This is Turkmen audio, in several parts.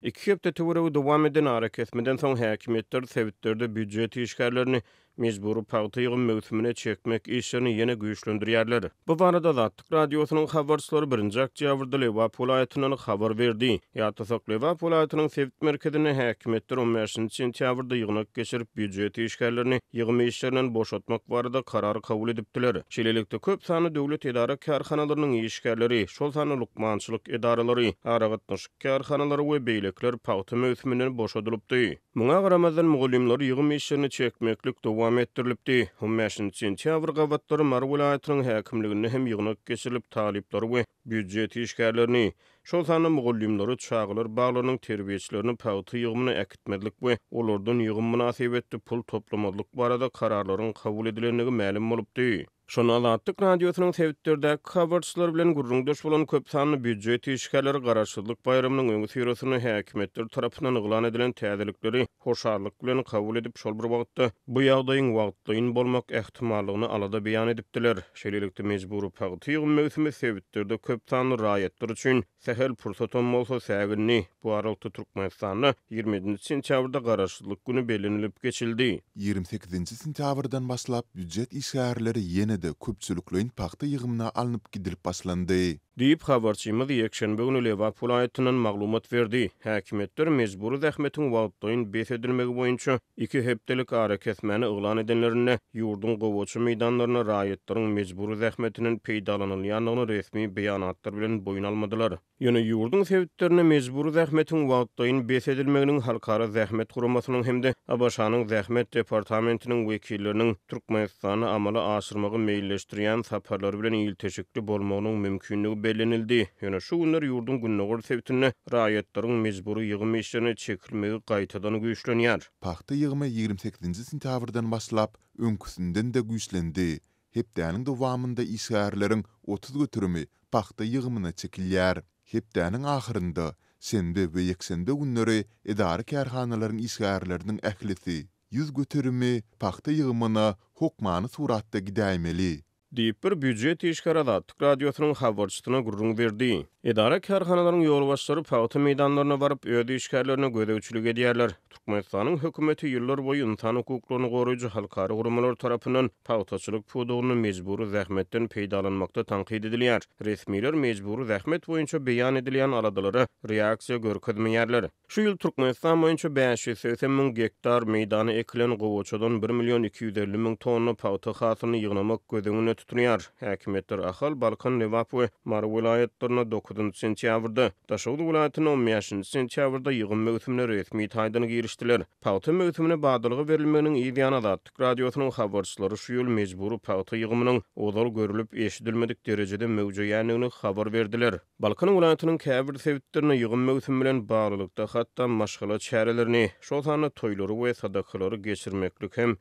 Iki hepde töweregi dowam eden arakesmeden soň häkimiýetler sebitlerde býujet işgärlerini mejbury pagta ýygym möwsümine çekmek işlerini ýene güýçlendirýärler. Bu barada Azatlyk Radiosynyň habarçylary birinji oktýabrda Lebap welaýatyndan habar berdi. Ýatlasak, Lebap welaýatynyň sebit merkezinde häkimiýetler on bäşinji sentýabrda ýygnak geçirip, býujet işgärlerini ýygym işlerinden boşatmak barada karar kabul edipdiler. Şeýlelikde, köp sanly döwlet edara-kärhanalarynyň işgärleri, şol sanda lukmançylyk edaralary, aragatnaşyk kärhanalary we beýlekiler pagta möwsüminden boşadylypdy. Muňa garamazdan, mugallymlary ýygym işlerine çekmeklik dowam etdirilipdi. On bäşinji sentýabr gabatlary Mary welaýatynyň häkimliginde hem ýygnak geçirilip, talyplary we býujet işgärlerini, şol sanda mugallymlary, çagalar baglarynyň terbiýeçilerini pagta ýygymyna äkitmezlik we olardan ýygym mynasybetli pul toplamazlyk barada kararlaryň kabul edilendigi mälim bolupdy. Şonda Azatlyk Radiosynyň sebitlerdäki habarçylary bilen gürrüňdeş bolan köp sanly býujet işgärleri Garaşsyzlyk baýramynyň öňüsyrasynda häkimiýetler tarapyndan yglan edilen täzelikleri hoşallyk bilen kabul edip, şol bir wagtda bu ýagdaýyň wagtlaýyn bolmak ähtimallygyny alada beýan edipdiler. Şeýlelikde, mejbury pagta ýygym möwsümi sebitlerde köp sanly raýatlar üçin sähel pursatam bolsa sägindi. Bu aralykda Türkmenistanda 27 sentýabrda Garaşsyzlyk güni bellenilip geçildi. 28-nji sentýabrdan başlap býujet işgärleri ýene-de köpçülikleýin pagta ýygymyna alnyp gidilip başlandy. Diýip, habarçymyz ýekşenbe güni Lebap welaýatyndan maglumat berdi. Häkimiýetler mejbury zähmetiň wagtlaýyn bes edilmegi boýunça iki hepdelik arakesmäni yglan edenlerinde, ýurduň gowaça meýdanlarynda raýatlaryň mejbury zähmetinden peýdalanylýandygyny resmi beýanatlar bilen boýun almadylar. Ýöne ýurduň sebitlerinde mejbury zähmetiň wagtlaýyn bes edilmeginiň Halkara zähmet guramasynyň hem-de ABŞ-nyň Zähmet departamentiniň wekilleriniň Türkmenistana amala aşyrmagy meýilleşdirýän saparlary bilen ilteşikli bolmagynyň mümkinligi bellenildi. Ýöne şu günler ýurduň gündogar sebitinde raýatlaryň mejbury ýygym işlerine çekilmegi gaýtadan güýçlenýär. Pagta ýygymy 28-nji sentýabrdan başlap, öňküsinden-de güýçlendi. Hepdäniň dowamynda işgärleriň 30 göterimi pagta ýygymyna çekilýär. Hepdäniň ahyrynda, şenbe we ýekşenbe günleri edara-kärhanalaryň işgärleriniň ählisi, 100 göterimi pagta ýygymyna hokmany suratda gidäýmeli. Diýip, bir býujet işgäri Azatlyk Radiosynyň habarçysyna gürrüň berdi. Edara-kärhanalaryň ýolbaşçylary pagta meýdanlaryna baryp, öz işgärlerine gözegçilik edýärler. Türkmenistanyň hökümeti ýyllar boýy ynsan hukuklaryny goraýjy halkara guramalar tarapyndan pagtaçylyk pudagynda mejbury zähmetden peýdalanmakda tankyt edilýär. Resmiler mejbury zähmet boýunça beýan edilýän aladalara reaksiýa görkezmeýärler. Şu ýyl Türkmenistan boýunça 580 müň gektar meýdana ekilen gowaçadan bir million 250 müň tonna pagta hasylyny ýygnamak göz öňünde tutulýar. Häkimiýetler Ahal, Balkan, Lebap we Mary welaýatlarynda dokuzynjy sentýabrda, Daşoguz welaýatynda on bäşinji sentýabrda ýygym möwsümine resmi taýdan girişdiler. Pagta möwsümine badalga berilmeginiň yz ýany Azatlyk Radiosynyň habarçylary şu ýyl mejbury pagta ýygymynyň ozal görlüp-eşidilmedik derejede möwjeýändigini habar berdiler. Balkan welaýatynyň käbir sebitlerinde ýygym möwsümi bilen baglylykda hatda maşgala çärelerini, şol sanda toýlary we sadakalary geçirmeklik hem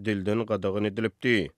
dilden gadagan edilipdi.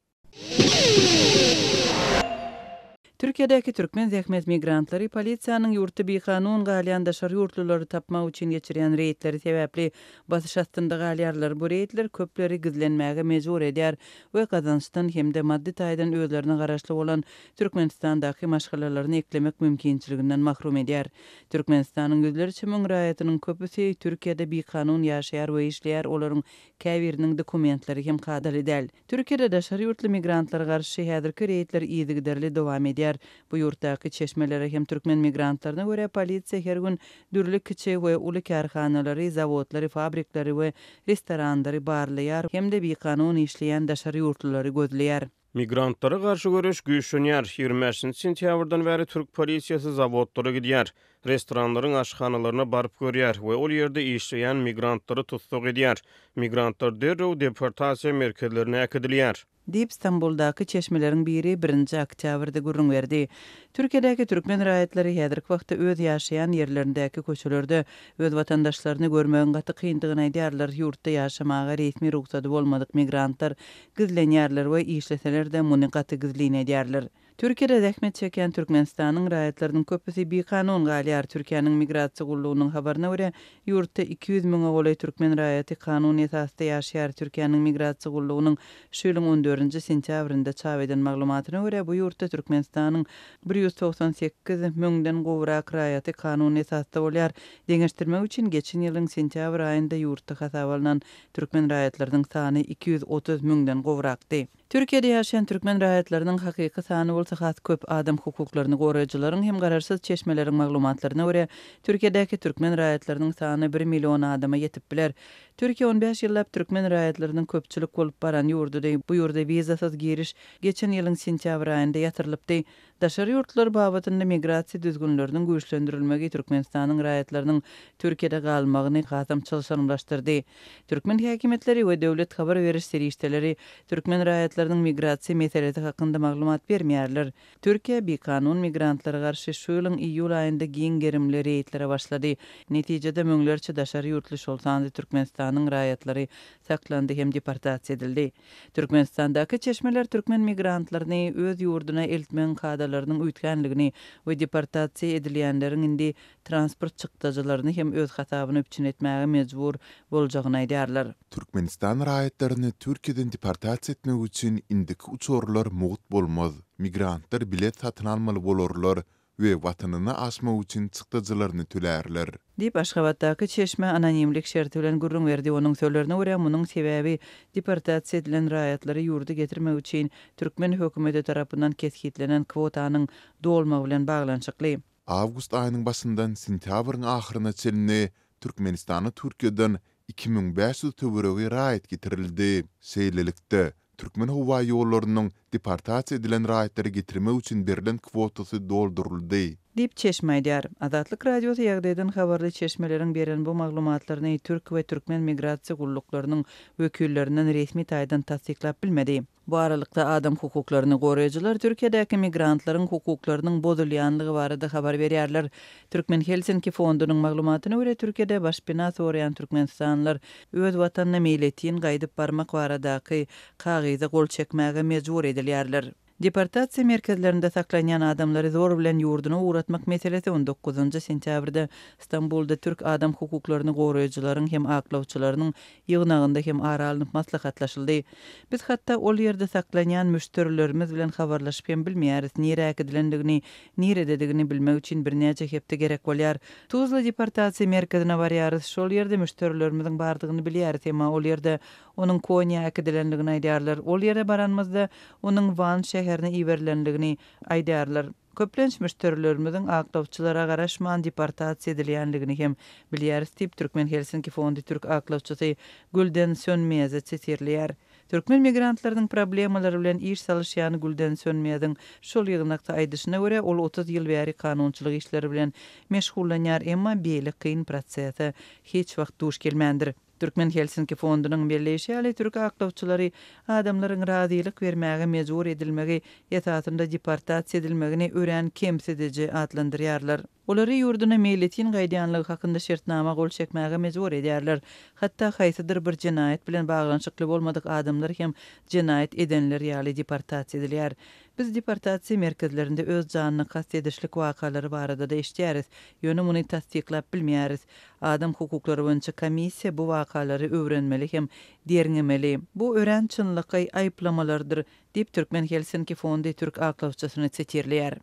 Türkiýedäki türkmen zähmet migrantlary polisiýanyň ýurtda bikanun galýan daşary ýurtlulary tapmak üçin geçirýän reýdleri sebäpli basyş astynda galýarlar. Bu reýdler köpleri gizlenmäge mejbur edýär we gazançdan hem-de maddy taýdan özlerine garaşly bolan Türkmenistandaky maşgalalaryny eklemek mümkinçiliginden mahrum edýär. Türkmenistanyň ýüzlerçe müň raýatynyň köpüsi Türkiýede bikanun ýaşaýar we işleýär, olaryň käbiriniň dokumentleri hem kadaly däl. Türkiýede daşary ýurtly migrantlara garşy häzirki reýdler yzygiderli dowam edýär. Bu ýurtdaky çeşmelere hem türkmen migrantlaryna görä polisiýa her gün dürli kiçi we uly kärhanalary, zawodlary, fabrikleri we restoranlary barlaýar hem-de bikanun işleýän daşary ýurtlulary gözleýär. Migrantlara garşy göreş güýçlenýär. 25 sentýabrdan bäri türk polisiýasy zawodlara gidýär, restoranlaryň aşhanalaryna baryp görýär we ol ýerde işleýän migrantlary tussag edýär. Migrantlar derrew deportasiýa merkezlerine äkidilýär. Diýip, Stambuldaky çeşmeleriň biri birinji oktýabrda gürrüň berdi. Türkiýedäki türkmen raýatlary häzirki wagtda öz ýaşaýan ýerlerindäki köçelerde öz watandaşlaryny görmegiň gaty kyndygyny aýdýarlar, ýurtda ýaşamaga resmi rugsady bolmadyk migrantlar gizlenýärler we işleseler-de, muny gaty gizlin edýärler. Türkiýede zähmet çekýän Türkmenistanyň raýatlarynyň köpüsi bikanun galýar. Türkiýäniň Migrasiýa gullugynyň habaryna görä, ýurtda 200 müňe golaý türkmen raýaty kanuny esasda ýaşaýar. Türkiýäniň Migrasiýa gullugynyň şu ýylyň on dördünji sentýabrynda çap eden maglumatyna görä, bu ýurtda Türkmenistanyň 198 müňden gowrak raýaty kanuny esasda bolýar. Deňeşdirmek üçin, geçen ýylyň sentýabr aýynda ýurtda hasaba alnan türkmen raýatlarynyň sany 230 müňden gowrakdy. Türkiýede ýaşaýan türkmen raýatlarynyň hakyky sany bolsa has köp. Adam hukuklaryny goraýjylaryň hem garaşsyz çeşmeleriň maglumatlaryna görä, Türkiýedäki türkmen raýatlarynyň sany bir million adama ýetip biler. Türkiýe on bäş ýyllap türkmen raýatlarynyň köpçülik bolup baran ýurdudy. Bu ýurda wizasyz giriş geçen ýylyň sentýabr aýynda ýatyrylypdy. Daşary ýurtlular babatynda migrasiýa düzgünleriniň güýçlendirilmegi Türkmenistanyň raýatlarynyň Türkiýede galmagyny hasam çylşyrymlaşdyrdy. Türkmen häkimiýetleri we döwlet habar beriş serişdeleri türkmen raýatlarynyň migrasiýa meselesi hakynda maglumat bermeýärler. Türkiýe bikanun migrantlara garşy şu ýylyň iýul aýynda giň gerimli reýdlere başlady. Netijede müňlerçe daşary ýurtly, şol sanda Türkmenistanyň raýatlary saklandy hem deportasiýa edildi. Türkmenistandaky çeşmeler türkmen migrantlaryny öz ýurduna eltmegiň kadalarynyň üýtgänligini we deportasiýa edilýänleriň indi transport çykdajylaryny hem öz hasabyna üpjün etmäge mejbur boljagyny aýdýarlar. Türkmenistan raýatlaryny Türkiýeden deportasiýa etmek üçin indiki uçarlar mugt bolmaz. Migrantlar bilet satyn almaly bolarlar we watanyna aşmak üçin çykdajylaryny tölärler. Diýip, Aşgabatdaky çeşme anonimlik şerti bilen gürrüň berdi. Onuň sözlerine görä, munuň sebäbi deportasiýa edilen raýatlary ýurda getirmek üçin türkmen hökümeti tarapyndan kesgitlenen kwotanyň dolmagy bilen baglanyşykly. Awgust aýynyň başyndan sentýabryň ahyryna çenli Türkmenistana Türkiýeden 2500 töweregi raýat getirildi. Şeýlelikde, Türkmenhowaýollarynyň deportasiýa edilen raýatlary getirmek üçin berlen kwotasy dolduryldy. Diýip, çeşme aýdýar. Azatlyk Radiosy ýagdaýdan habarly çeşmeleriň beren bu maglumatlaryny türk we türkmen migrasiýa gulluklarynyň wekillerinden resmi taýdan tassyklap bilmedi. Bu aralykda, adam hukuklaryny goraýjylar Türkiýedäki migrantlaryň hukuklarynyň bozulýanlygy barada habar berýärler. Türkmen Helsinki fondunyň maglumatyna görä, Türkiýede başpena soraýan türkmenistanlylar öz watanyna meýletin gaýdyp barmak baradaky kagyza gol çekmäge mejbur edilýärler. Deportasiýa merkezlerinde saklanýan adamlary zor bilen ýurduna ugratmak meselesi on dokuzynjy sentýabrda Stambulda türk adam hukuklaryny goraýjylaryň hem aklawçylarynyň ýygnagynda hem ara alnyp maslahatlaşyldy. Biz hatda ol ýerde saklanýan müşderilerimiz bilen habarlaşyp hem bilmeýäris, nirä äkidilendigini, nirededigini bilmek üçin birnäçe hepde gerek bolýar. Tuzla deportasiýa merkezine barýarys, şol ýerde müşderilerimiziň bardygyny bilýäris, emma ol ýerde onuň Konýa äkidilendigini aýdýarlar. Ol ýere baranymyzda, onuň Wan şäherine iberilendigini aýdýarlar. Köplenç müşderilerimiziň aklawçylara garaşman deportasiýa edilýändigini hem bilýäris diýip, Türkmen Helsinki fondy türk aklawçysy Gülden Sönmezi sitirleýär. Türkmen migrantlarynyň problemalary bilen iş salyşýan Gülden Sönmeziň şol ýygnakda aýdyşyna görä, ol 30 ýyl bäri kanunçylyk işleri bilen meşgullanýar, emma beýle kyn prosese hiç wagt duş gelmändir. Türkmen Helsinki fondunyň belleýşi ýaly, türk aklawçylary adamlaryň razylyk bermäge mejbur edilmegi esasynda deportasiýa edilmegini örän kemsidiji atlandyrýarlar. Olary ýurduna meýletin gaýdýanlygy hakynda şertnama gol çekmäge mejbur edýärler. Hatda haýsydyr bir jenaýat bilen baglanyşykly bolmadyk adamlar hem jenaýat edenler ýaly deportasiýa edilýär. Biz deportasiýa merkezlerinde öz janyna kast edişlik wakalary barada-da eşidýäris, ýöne muny tassyklap bilmeýäris. Adam hukuklary boýunça komissiýa bu wakalary öwrenmeli hem derňemeli. Bu örän çynlakaý aýyplamalardyr, diýip, Türkmen Helsinki fondy türk aklawçysyny sitirleýär.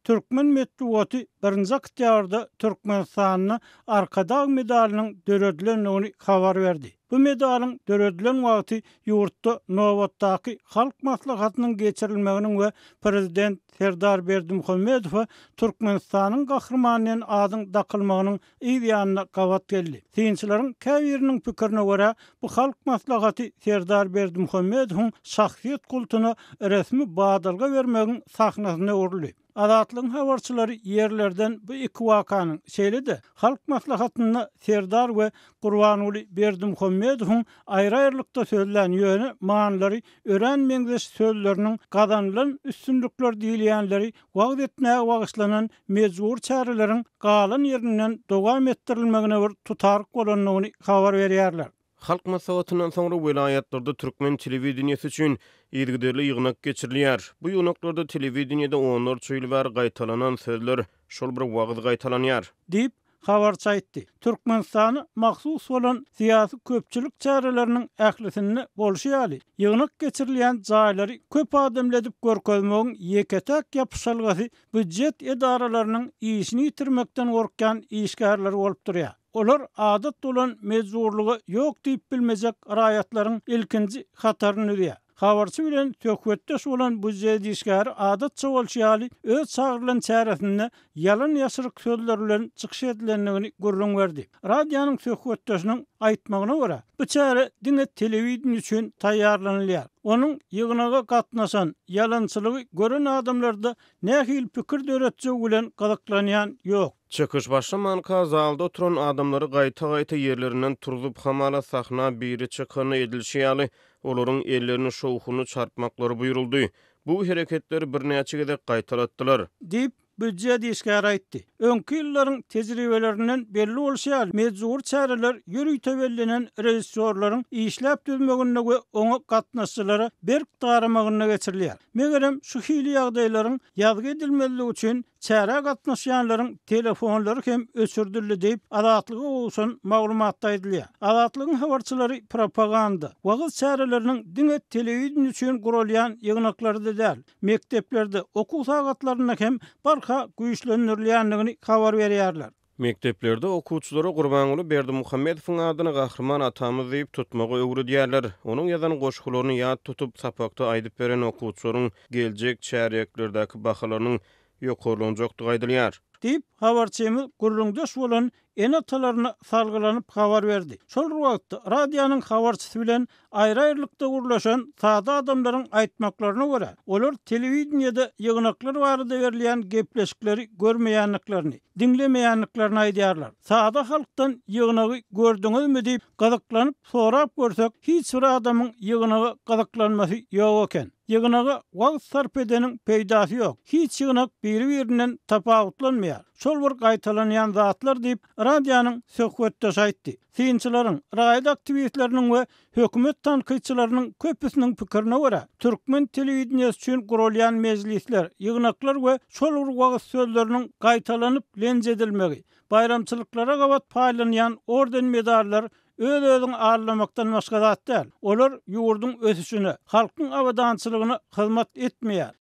Türkmen metbugaty birinji oktýabrda Türkmenistanda Arkadag medalynyň döredilendigini habar berdi. Bu medalyň döredilen wagty ýurtda nobatdaky Halk Maslahatynyň geçirilmeginiň we prezident Serdar Berdimuhamedowa Türkmenistanyň Gahrymany diýen adyň dakylmagynyň yz ýanyna gabat geldi. Synçylaryň käbiriniň pikirine görä, bu Halk Maslahaty Serdar Berdimuhamedowyň şahsyýet kultuna resmi badalga bermegiň sahnasyna öwrüldi. Azatlygyň habarçylary ýerlerden bu iki wakanyň, şeýle-de Halk Maslahatynda Serdar we Gurbanguly Berdimuhamedowyň aýry-aýrylykda sözlän, ýöne manylary örän meňzeş sözleriniň gazanylan üstünlikler diýilýänleri wagyz etmäge bagyşlanan mejbury çäreleriň galan ýerinden dowam etdirilmegine bir tutaryk bolandygyny habar berýärler. Halk Maslahatyndan soňra welaýatlarda türkmen telewideniýesi üçin yzygiderli ýygnak geçirilýär. Bu ýygnaklarda telewideniýede onlarça ýyl bäri gaýtalanan sözler, şol bir wagyz gaýtalanýar. Diýip, habarçy aýtdy. Türkmenistana mahsus bolan syýasy-köpçülik çäreleriniň ählisinde bolşy ýaly, ýygnak geçirilýän jaýlary köp adamly edip görkezmegiň ýeke-täk ýapyşalgasy býujet edaralarynyň işini ýitirmekden gorkýan işgärleri bolup durýar. Olar adat bolan mejburlyga ýok diýip bilmejek raýatlaryň ilkinji hataryny düzýär. Habarçy bilen söhbetdeş bolan býujet işgäri adatça bolşy ýaly öz çagyrylan çäresinde ýalan-ýaşryk sözler bilen çykyş edilendigini gürrüň berdi. Radionyň söhbetdeşiniň aýtmagyna görä, bu çäre diňe telewideniýe üçin taýýarlanylýar. Onuň ýygnaga gatnaşan, ýalançylygy gören adamlarda nähili pikir döretjegi bilen gyzyklanýan ýok. Çykyş başlamanka, zalda oturan adamlary gaýta-gaýta ýerlerinden turzup, hamala sahna biri çykanda edilişi ýaly, olaryň ellerini şowhunly çarpmaklary buýruldy. Bu hereketleri birnäçe gezek gaýtalatdylar. Diýip, býujet işgäri aýtdy. Öňki ýyllaryň tejribelerinden belli bolşy ýaly, mejbury çäreler ýörite bellenen režissýorlaryň işläp düzmeginde we oňa gatnaşyjylara berk daramagynda geçirilýär. Megerem, şu hili ýagdaýlaryň ýazgy edilmezligi üçin çärä gatnaşýanlaryň telefonlary hem öçürdildi diýip, Azatlyga gowşan maglumatda aýdylýar. Azatlygyň habarçylary propaganda, wagyz çäreleriniň diňe telewideniýe üçin guralýan ýygnaklarda däl, mekdeplerde okuw sagatlarynda hem barha güýçlendirilýändigini habar berýärler. Mekdeplerde okuwçylara Gurbanguly Berdimuhamedowyň adyny Gahryman atamyz diýip tutmagy öwredýärler. Onuň ýazan goşgularyny ýat tutup, sapakda aýdyp beren okuwçylaryň geljek çärýeklerdäki bahalarynyň ýokarlanjakdygy aýdylýar. Diýip, habarçymyz gürrüňdeş bolan ene-atalaryna salgylanyp habar berdi. Şol bir wagtda, radionyň habarçysy bilen aýry-aýrylykda gürleşen sada adamlaryň aýtmaklaryna görä, olar telewideniýede ýygnaklar barada berilýän gepleşikleri görmeýändiklerini, diňlemeýändiklerini aýdýarlar. Sada halkdan ýygnagy gördüňizmi diýip, gyzyklanyp sorap görsek, hiç bir adamyň ýygnaga gyzyklanmasy ýok eken. Ýygnaga wagt sarp edeniň peýdasy ýok. Hiç ýygnak biri-birinden tapawutlanmaýar. Şol bir gaýtalanýan zatlar diýip, radionyň söhbetdeşi aýtdy. Synçylaryň, raýat aktiwistleriniň we hökümet tankytçylarynyň köpüsiniň pikirine görä, türkmen telewideniýesi üçin guralýan mejlisler, ýygnaklar we şol bir wagyz sözleriniň gaýtalanyp lenç edilmegi, baýramçylyklara gabat paýlanýan orden-medallar öz-özüňi aldamakdan başga zat däl. Olar ýurduň ösüşine, halkyň abadançylygyna hyzmat etmeýär.